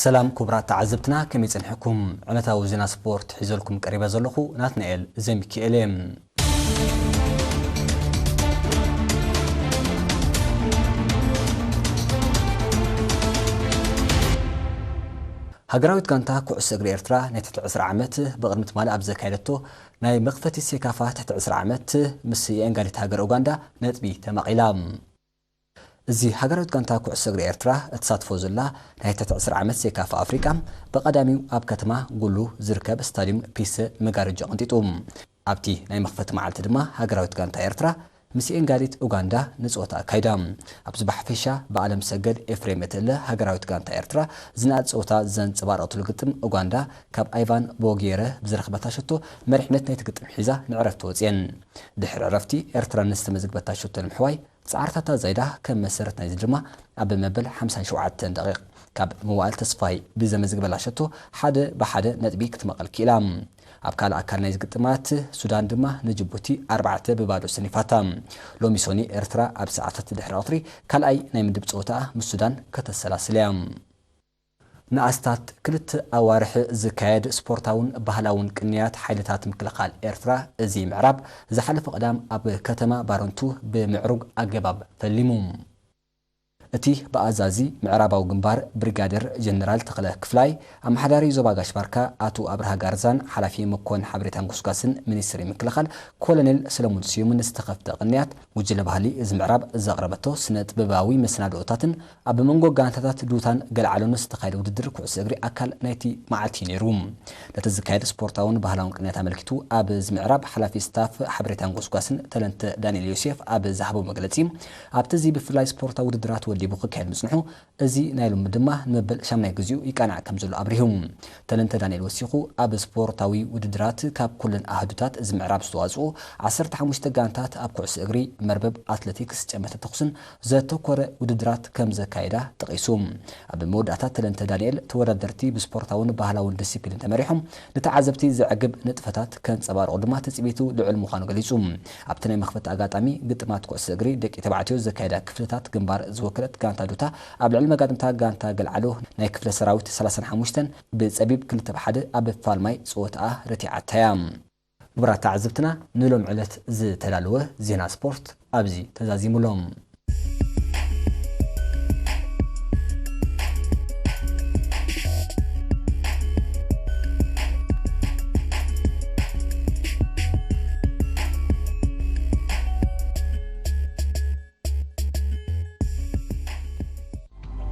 ሰላም ክቡራት ተዓዘብትና፣ ከመይ ጸኒሕኩም? ዕለታዊ ዜና ስፖርት ሒዘልኩም ቀሪበ ዘለኹ ናትናኤል ዘሚኪኤል እየ። ሃገራዊት ጋንታ ኩዕሶ እግሪ ኤርትራ ናይ ትሕቲ ዕስራ ዓመት ብቕድሚ ትማሊ ኣብ ዘካየደቶ ናይ መኽፈቲ ሴካፋ ትሕቲ ዕስራ ዓመት ምስ የእንጋዲት ሃገር ኡጋንዳ ነጥቢ ተማቒላ። እዚ ሃገራዊት ጋንታ ኩዕሶ እግሪ ኤርትራ እትሳትፎ ዘላ ናይ ትሕቲ ዕስራ ዓመት ሴካፋ ኣፍሪቃ ብቐዳሚው ኣብ ከተማ ጉሉ ዝርከብ ስታድዩም ፒስ መጋረጃ ቀንጢጡ። ኣብቲ ናይ መኽፈቲ መዓልቲ ድማ ሃገራዊት ጋንታ ኤርትራ ምስ ኤንጋሊት ኡጋንዳ ንጸወታ ኣካይዳ። ኣብዚ ብሓፈሻ ብኣለም ሰገድ ኤፍሬም እትእለ ሃገራዊት ጋንታ ኤርትራ ዝነኣድ ጸወታ ዘንጸባረቐትሉ ግጥም ኡጋንዳ ካብ ኣይቫን ቦጌረ ብዝረኸበታ ሸቶ መሪሕነት ናይቲ ግጥም ሒዛ ንዕረፍቲ ወጽየን። ድሕሪ ዕረፍቲ ኤርትራ ንዝተመዝግበታ ሸቶ ንምሕዋይ ጻዕርታታ ዛይዳ ከም መሰረት ናይዚ ድማ ኣብ መበል ሓምሳን ሸውዓተን ደቂቕ ካብ መዋእል ተስፋይ ብዘመዝግበላ ሸቶ ሓደ ብሓደ ነጥቢ ክትመቐል ክኢላ። ኣብ ካልእ ኣካል ናይዚ ግጥማት ሱዳን ድማ ንጅቡቲ ኣርባዕተ ብባዶ ሰኒፋታ። ሎሚ ሶኒ ኤርትራ ኣብ ሰዓታት ድሕሪ ቀትሪ ካልኣይ ናይ ምድብ ጸወታኣ ምስ ሱዳን ከተሰላስል እያ። ንኣስታት ክልተ ኣዋርሕ ዝካየድ ስፖርታውን ባህላውን ቅንያት ሓይልታት ምክልኻል ኤርትራ እዚ ምዕራብ ዝሓለፈ ቀዳም ኣብ ከተማ ባረንቱ ብምዕሩግ ኣገባብ ፈሊሙ። እቲ ብኣዛዚ ምዕራባዊ ግንባር ብሪጋደር ጀነራል ተኽለ ክፍላይ፣ ኣመሓዳሪ ዞባ ጋሽ ባርካ ኣቶ ኣብርሃ ጋርዛን ሓላፊ መኮን ሓበሬታን ጎስጓስን ሚኒስትሪ ምክልኻል ኮሎኔል ሰለሙን ስዩምን ዝተኸፍተ ቅንያት፣ ጉጅለ ባህሊ እዚ ምዕራብ ዘቕረበቶ ስነ ጥበባዊ መሰናድኦታትን ኣብ መንጎ ጋንታታት ዱታን ገልዓሎን ዝተኻየደ ውድድር ኩዕሶ እግሪ ኣካል ናይቲ መዓልቲ እዩ ነይሩ። ነቲ ዝካየድ ስፖርታውን ባህላውን ቅንያት ኣመልኪቱ ኣብ እዚ ምዕራብ ሓላፊ ስታፍ ሓበሬታን ጎስጓስን ተለንተ ዳንኤል ዮሴፍ ኣብ ዝሃቦ መግለጺ፣ ኣብቲ እዚ ብፍላይ ስፖርታዊ ውድድራት ወዲቡ ክካየድ ምጽንሑ፣ እዚ ናይ ሎሚ ድማ ንመበል ሻምናይ ግዚኡ ይቃናዕ ከም ዘሎ ኣብሪሁ። ተለንተ ዳንኤል ወሲኹ፣ ኣብ ስፖርታዊ ውድድራት ካብ ኩለን ኣህዱታት እዚ ምዕራብ ዝተዋጽኡ ዓሰርተ ሓሙሽተ ጋንታት ኣብ ኩዕሶ እግሪ፣ መርበብ፣ ኣትሌቲክስ፣ ጨመተ ተኹስን ዘተኮረ ውድድራት ከም ዘካየዳ ጠቒሱ። ኣብ መወዳእታ ተለንተ ዳንኤል ተወዳደርቲ ብስፖርታውን ባህላውን ዲሲፕሊን ተመሪሖም ንተዓዘብቲ ዘዕግብ ንጥፈታት ከንጸባርቑ ድማ ትጽቢቱ ልዑል ምዃኑ ገሊጹ። ኣብቲ ናይ መኽፈቲ ኣጋጣሚ ግጥማት ኩዕሶ እግሪ ደቂ ተባዕትዮ ዘካየዳ ክፍልታት ግንባር ዝወከለት ጋንታ ዱታ ኣብ ልዕሊ መጋጥምታ ጋንታ ገልዓሎ ናይ ክፍለ ሰራዊት ሰላሳን ሓሙሽተን ብጸቢብ ክልተ ብሓደ ኣብ ፋልማይ ጸወታኣ ረቲዓታ'ያ። ክቡራት ተዓዘብትና፣ ንሎም ዕለት ዝተዳለወ ዜና ስፖርት ኣብዚ ተዛዚሙ ኣሎ።